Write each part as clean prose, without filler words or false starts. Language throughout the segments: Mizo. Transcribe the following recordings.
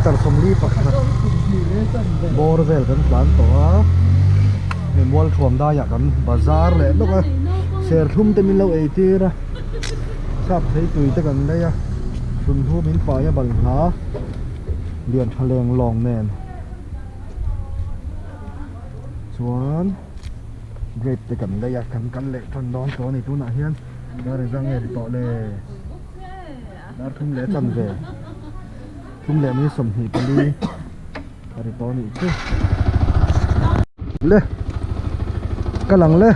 Kilometer 41 bawr vel kan tlan tawh a, hei Mualthuam daiah kan bazar leh lawk a, serthlum te min lo ei tir a, sap thei tui te kan lei a, hrunhlu min pai a balhla lian tha leng lawng nen chuan grape te kan lei a, kan kal leh tan dawn tawh a ni tunah hian dar engzah nge ri tawh le. Dar thum leh chan ve thum leh mi 24 a ri tawh a nih chu le ka lang le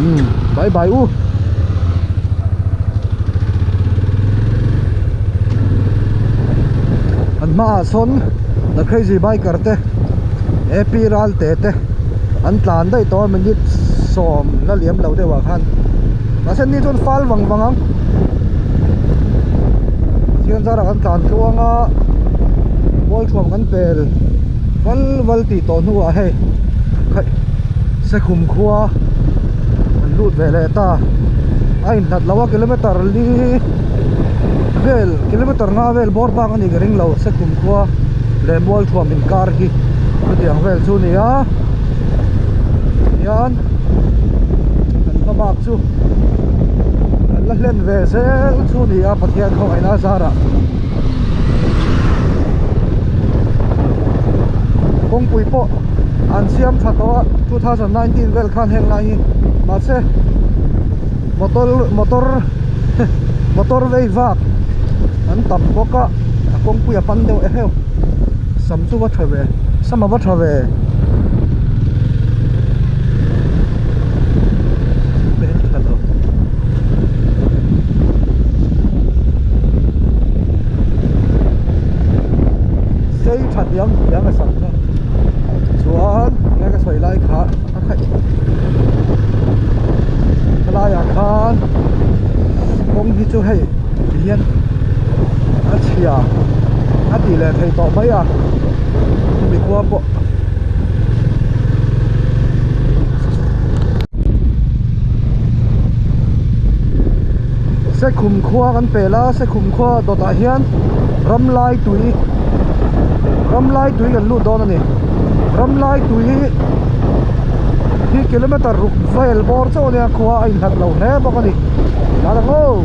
umm bye bye u an hmaah sawn the crazy biker te ap ral te te an tlan daih tawh a minute sawm la liam lo deuh ah khan mahse ni chuan fal vang vang ang Pathian zarah kan tlan tluang a mualthuam kan pel val val tih tawh hnuah hei khaih sekhum khua an lut ve leh ta a inhlat lo a kilometer li vel kilometer nga vel bawr bak a nih ka ring lo sekhum khua leh mualthuam inkar hi chutiang vel chu a ni a hian kan hma bak chu kan la hlen ve zel chu a ni a Pathian khawngaihna a zarah kawngpui pawh an siam tha tawh a 2019 vel khan heng lai hi mahse motor motor motor vei vak an tam bawk a a kawngpui a pan deuh eheu sam chu va tha ve sam a va tha ve. Sei tha diam diam a sam kha chuan enge ka sawi lai kha a khaih helaiah khan kawng hi chu hei tihian a chhia a tih leh theih tawh mai a chumi khua pawh. Sekhum khua kan pel a Sekhum khua dawtah hian Ramlai tui Ramlai tui kan lut dawn a ni Ramlai tui hi kilometer ruk vel bawr chauh a nia khua a inhlat lo hle bawk a ni la ang aw.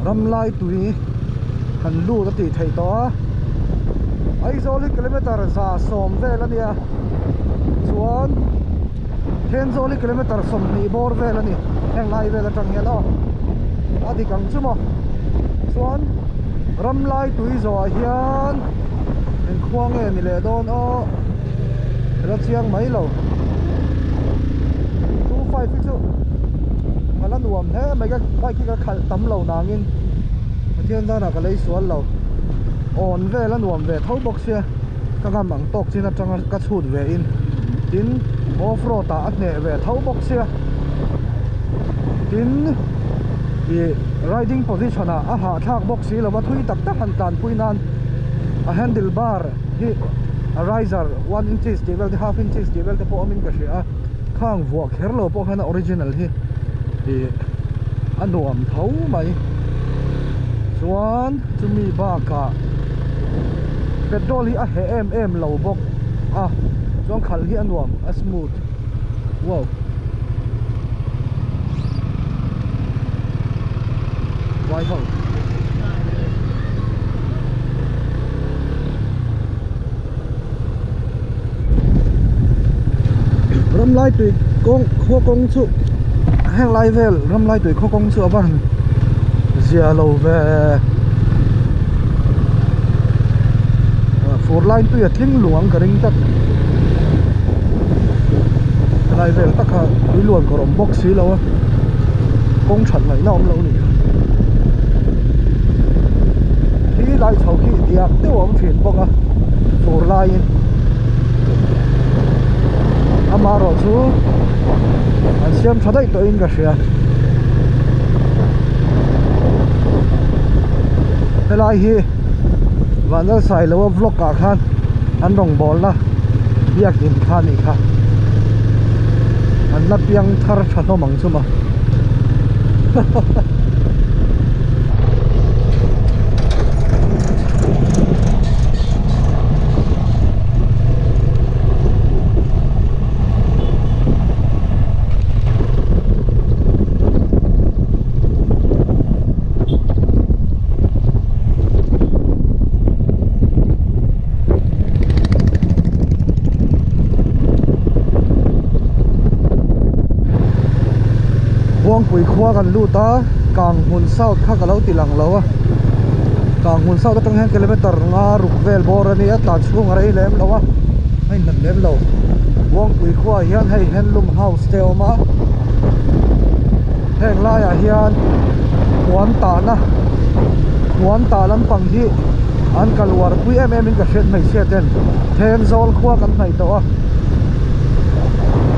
Ramlai tui kan lut a tih theih tawh a Aizawl hi kilometer 110 vel a nia chuan Thenzawl hi kilometer 20 bawr vel a ni heng lai vel atang hian aw a dik ang chu maw chuan Ramlai tui zawhah hian eng khua nge ni leh dawn aw la chiang mai lo 25 hi chu ka la nuam hle mai ka bike hi ka khalh tam lo nangin Pathian danah ka lei sual lo awn vel a nuam ve tho bawk sia ka ngam ang tawk chin atanga ka chhut ve in tin off road ah a hneh ve tho bawk sia tin ih riding position ah a hahthlak bawk si lova thui tak tak han tlanpui nan a handle bar hi a riser one inches tih vel te half inches tih vel te pawh awmin ka hria a khang vuah kher lo pawh khan a original hi ih a nuam tho mai chuan chumi bakah petrol hi a heh em em lo bawk a chuan khalh hi a nuam a smooth wow. Vai ho. Ramlai tui kawng khaw kawng chu heng lai vel ramlai tui khaw kawng chu a va han zia lo ve fur lai tui a tling lung ang ka ring tlat helai vel tak kha tui luan kawr awm bawk si lo a kawng that ngaihna awm lo a ni kha khi lai chho khi diak deuh a awm thin bawk a fur laiin amaherawh chu an siam tha daih tawhin ka hria helai hi Vanlalsailoa vlog ah khan an rawngbawlna biakin kha a nih kha an la piang thar tha hlawm ang chu maw Buangpui khua kan lut a Kanghmun South kha ka lo ti lang lo a Kanghmun South atang hian kilometer nga ruk vel bawr a nia tlan chhung a rei lem lo a a inhlat lem lo Buangpui khuaah hian hei handloom house te a awm a heng laiah hian huan tahna huan tah lampang hi an kal uar pui em em in ka hriat hmeichhia ten Thenzawl khua kan hnaih tawh a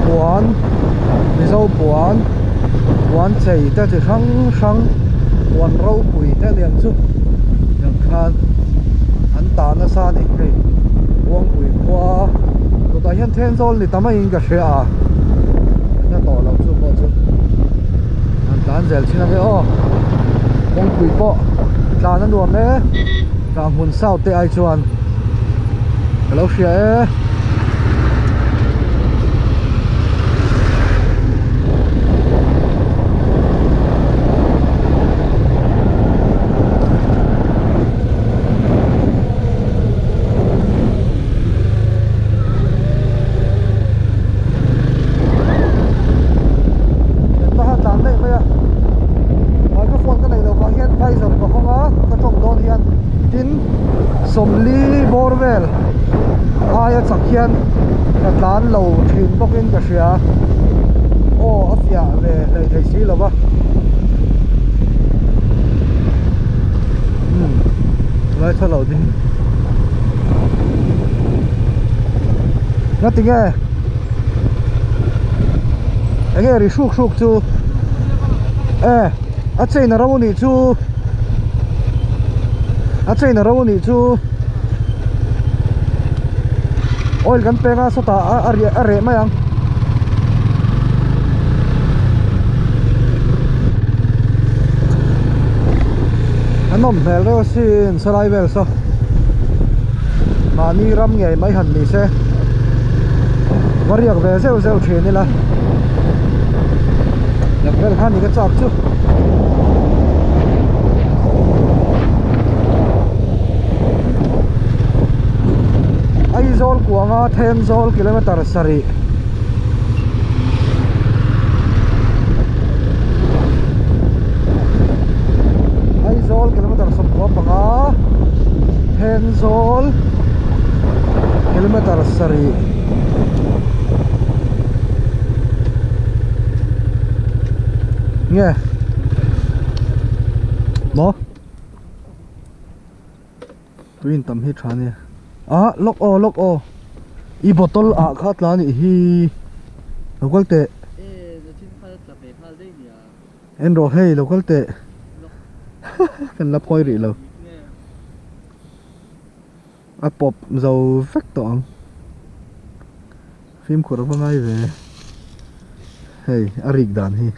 puan Mizo puan puan chei te chi hrang hrang puan ropui te lian chu tiang khan an tah nasa a ni hei Buangpui khua chutah hian Thenzawl ni ta maiin ka hria a ka hre tawh loh chu pawh chu an tlan zel thin ange aw kawngpui pawh tlan a nuam e tah hmun south te ai chuan ka lo hria e. Heta tlan daih mai a microphone ka neih loh vang hian visor ka hawng a ka tawng dawn hian tin sawmli bawr vel aia chak hian ka tlan lo thin bawkin ka hria aw a fiah ve hlei thei si lo va umm ngaithla lo ding. Nga tinge enge ri hruk hruk chu e a chain a ro anih chu a chain a ro anih chu oil kan peng a sawtah a riah a reh mai ang. A nawm hmel reuh asin saw lai vel saw mahni ram ngei mai han ni se va riak ve zeuh zeuh thin ila yak vel khan ni ka chak chu. Aizawl kuanga Thenzawl kilometer sarih. Aizawl kilometer 15 Thenzawl kilometer sarih nge maw tuin tam hi tha nia ah lawk aw lawk aw i bottle ah kha tla anih hi lo kal teh en rawh hei lo kal teh kan la phawi rih lo a pawp zo vek tawh ang fimkhur a va ngai ve hei a rik dan hi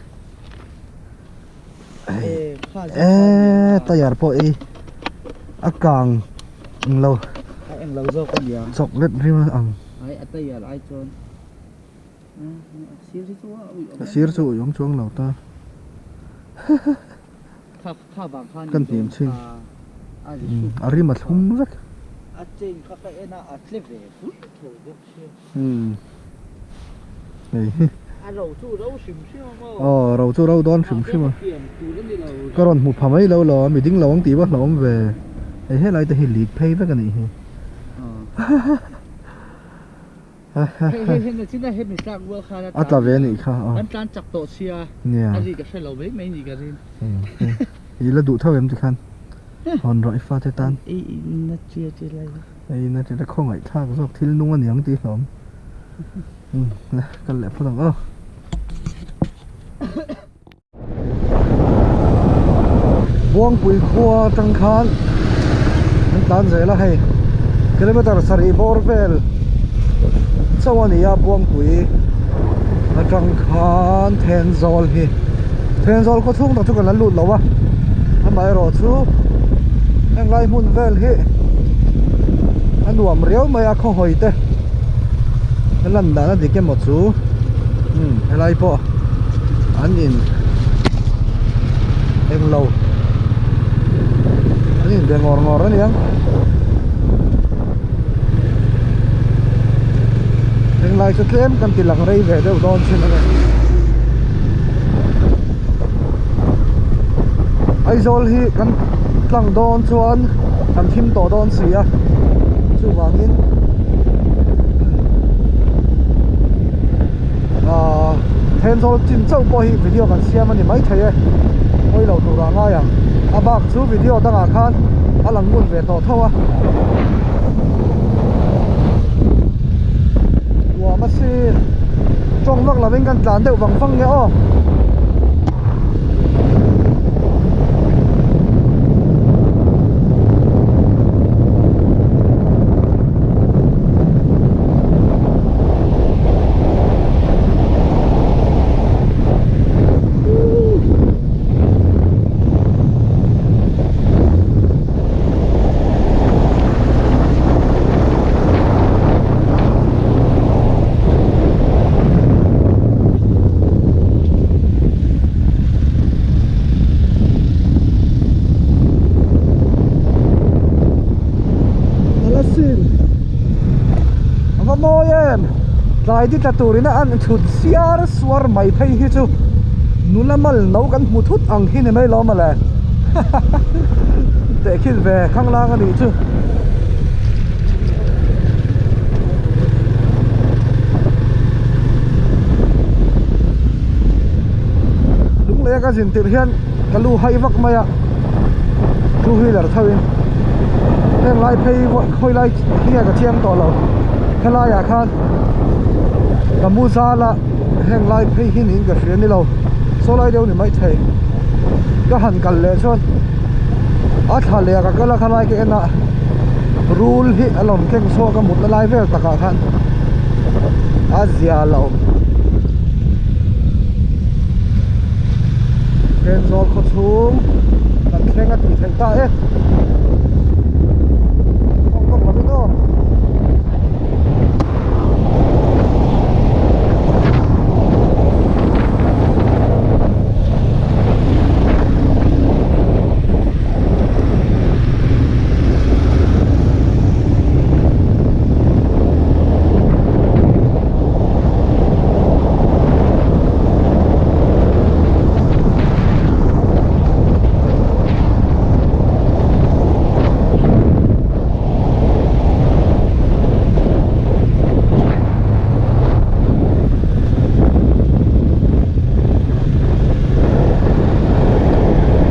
eee tire pawh hi a kang lo a englo zawk a nia chocolate rim a ang ai a tire ai chuan a sir chu ui awm chuang lo ta. Kan hniam chhin. A rim a thlum vek. Hei hi. Aw ro chu ro dawn hrim hrim a. Ka rawn hmu pha mai lo lo a mi ding lo ang tih va hlauhawm ve. Hei helai te hi lik phei vek a nih hi. A tla ve a nih kha aw. Nia. I la duh tho em tikhan hawn rawh i fate tan. Ei na tih te khawngaih thlak zawk thil nung a niang tih hlawm. Umm le kal leh phawt ang aw. Buangpui khua atang khan an tlan zel a hei kilometer sarih bawr vel chauh a ni a Buangpui atang khan Thenzawl hi Thenzawl khaw chhung tak chu kan la lut lo a amaherawhchu heng lai hmun vel hi a nuam riau mai a khaw hawi te a lan dan a dik emaw chu umm helai pawh an in englo an in be ngawr ngawr a niang henglai chu tlem kan ti lang rei ve deuh dawn chin a ni Aizawl hi kan tlang dawn chuan kan thim tawh dawn si a chuvangin ahh Thenzawl chin chauh pawh hi video kan siam a ni maithei e pawi lo tur ah ngai ang a bak chu video dangah khan a lang ngun ve tawh tho a nuam a sin tawng vak lovin kan tlan deuh vang vang nge aw. A va mawi em tlai di tla turin a an thut siar suar mai phei hi chu nula mal no kan hmu thut ang hi ni mai lo mawle tehkhin ve khanglang a nih chu. Lunglei a ka zin tirh hian ka lu hai vak mai a two wheeler tho in heng lai phei khawi lai hi nge ka chiang tawh lo helai ah khan ka mu zal a heng lai phei hi niin ka hria ni lo saw lai deuh ni maithei ka han kal leh chuan a thla leh ah ka kal a khalai ka en a rul hi a lawm thleng chhuak a mutna lai vel takah khan a zia lo Thenzawl khaw chhung kan thleng a tih theih ta e tawk tawk lovin aw.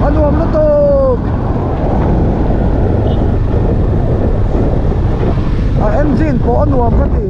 A nuam lutuk a engine pawh a nuam ka ti.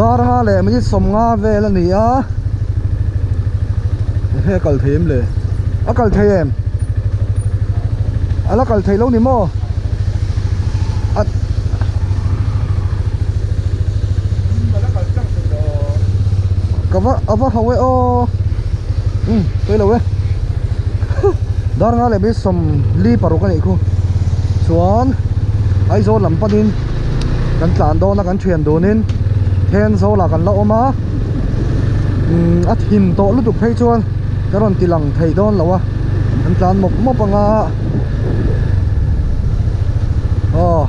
Dar nga leh minute sawmnga vel a ni a he a kal thei em le a kal thei em a la kal thei lo ni maw a ka va a va ho e aw um pawi lo e dar nga leh minute sawmli paruk a nih khu chuan Aizawl lam panin kan tlan dawn a kan thian dunin Thenzawl ah kan la awm a umm a thim tawh lutuk phei chuan ka rawn ti lang thei dawn lo a kan tlan mawp mawp ang a aw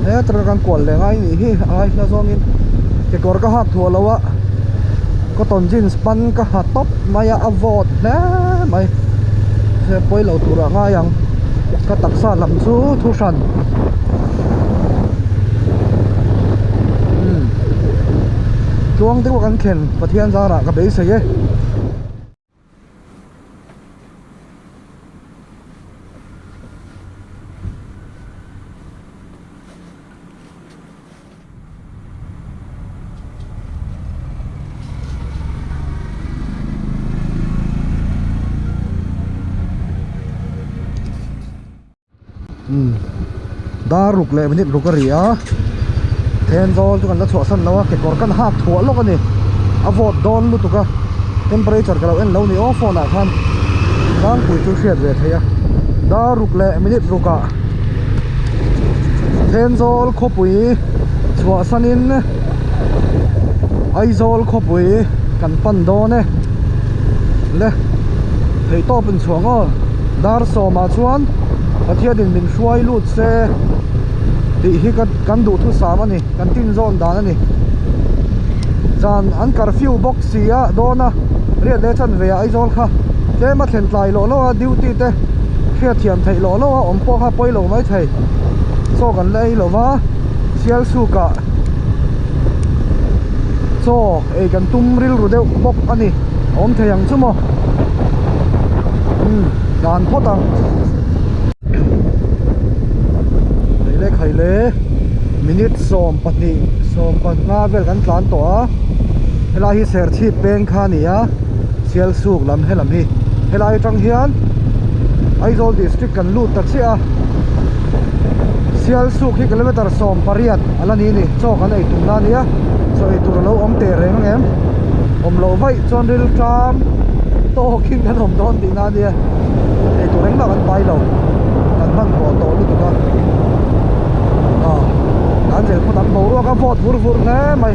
hetah kan kual leh ngai nih hi a ngaihla zawngin kekawr ka hak thuah lo a cotton jeans pan ka ha tawp mai a a vawt hle mai he pawi lo tur ah ngai ang ka taksa lam chu thu hran. Umm tluang deuh a kan thlen Pathian zarah ka beisei e. Umm dar ruk leh minute ruk a ri a Thenzawl chu kan la chhuahsan lo a kekawr kan hak thuah lawk a ni a vawt dawn lutuk a temperature ka lo en lo ni aw phone ah khan tlangpui chu hriat ve theih a dar ruk leh minute ruk ah Thenzawl khawpui chhuahsan in Aizawl khawpui kan pan dawn e le theihtawp in chhuah ngaw dar sawmah chuan Pathianin min hruai lut se tih hi kan duhthusam a ni kan tin zawn dan a ni zan an curfew bawk si a dawn a riat leh chan ve ah Aizawl kha tlem a thlen tlai lawh lawh a duty te hriatthiam theih lawh lawh a awm pawh kha pawi lo mai thei chaw kan la ei lo va Sialsuk ah chaw ei kan tum rilru deuh bawk a ni a awm thei ang chu maw umm dan phawt ang hei le khai le minute 12 15 vel kan tlan tawh a helai hi serchhip peng kha a ni a Sialsuk lam helam hi helai atang hian Aizawl district kan lut ta chiah a Sialsuk hi kilometer 18 a la ni a ni chaw kan ei tum na a nia chaw ei tur a lo awm teh reng ang em awm loh vaih chuan ril ṭam tawkin kan awm dawn tihna a nia ei tur engmah kan pai lo kan hmanhmawh tawh lutuk a aw kan zel phawt ang boruak a vawt vur vur hle mai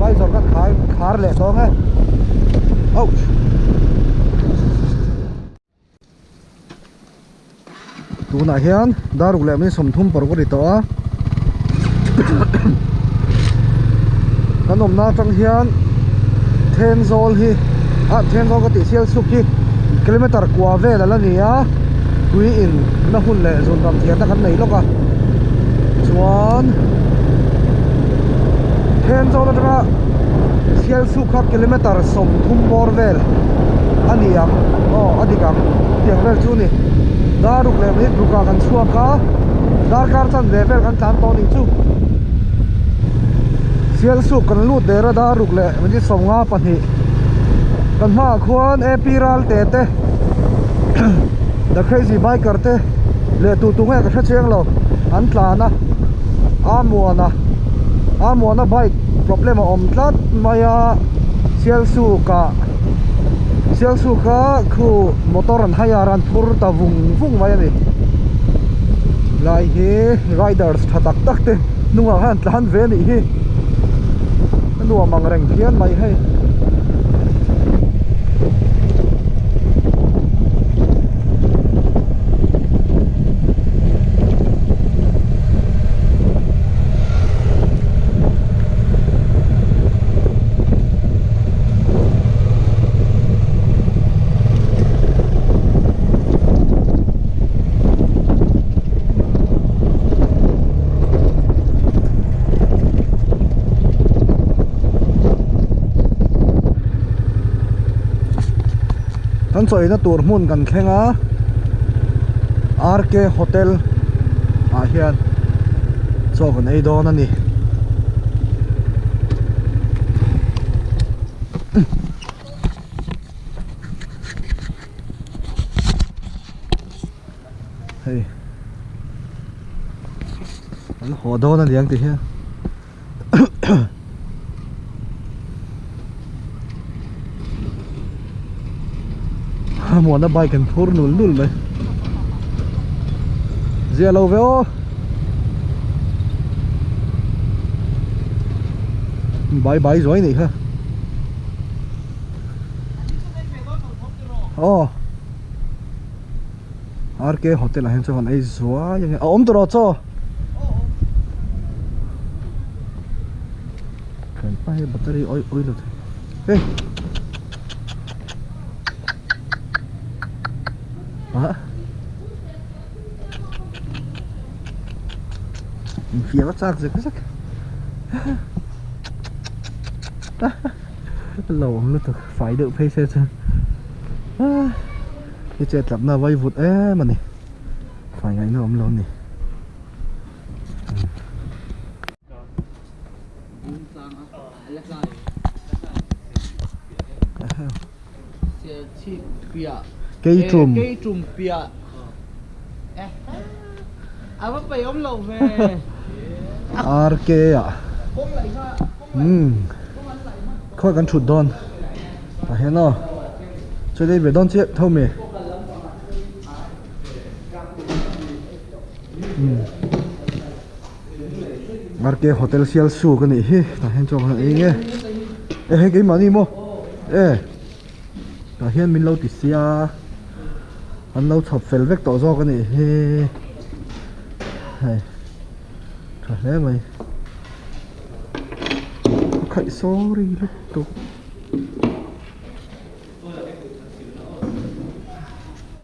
visor kan khai khar leh tawng e ouch. Tunah hian dar ruk leh minute 35 a ri tawh a kan awmna atang hian Thenzawl hi ah Thenzawl ka tih Sialsuk hi kilometer kua vel a la ni a tui in na hun leh zun ram thiarna kan nei lawk a chuan Thenzawl atanga Sialsuk kha kilometer 30 bawr vel a ni ang aw a dik ang tiang vel chu ni dar ruk leh minute ruk ah kan chhuak a darkar chan ve vel kan tlan tawh a nih chu Sialsuk kan lut der a dar ruk leh minute 52 kan hmaah khuan A P Ralte te the crazy biker te leh tu tu nge ka hre chiang lo an tlan a Amuana Amuana bike problem a awm tlat mai a Sialsuk ah Sialsuk a khu motor an hai a an phur ta vung vung mai a ni lai hi riders tha tak tak te hnungah khan an tlan ve a nih hi a nuam ang reng phian mai hei. Kan chawina tur hmun kan thleng a RK Hotel ah hian chaw kan ei dawn a ni. Hei an haw dawn a niang ti hian. Muana bike an phur nul nul mai zia lo ve aw bye bye zuai nih kha aw RK hotel ah hian chuan ei zuai a awm tawh chaw kan pa hi battery oi oi lo thei hey ah infiam a chak zek zek lo awm lutuk fai deuh phei se chuan ah Hi chet tlapna vai vut em a ni fai ngaihna awm lo a ni. Keitum RK ah umm khawi kan thut dawn tah hian aw chuan ei ve dawn chiah tho mi umm RK hotel sial suk a nih hi tah hian chuan ei nge e hei keimahni maw e. Tah hian min lo ti sia an lo chhawp fel vek tawh zawk a nih hi hei tha hle mai a khaih sorry lutuk.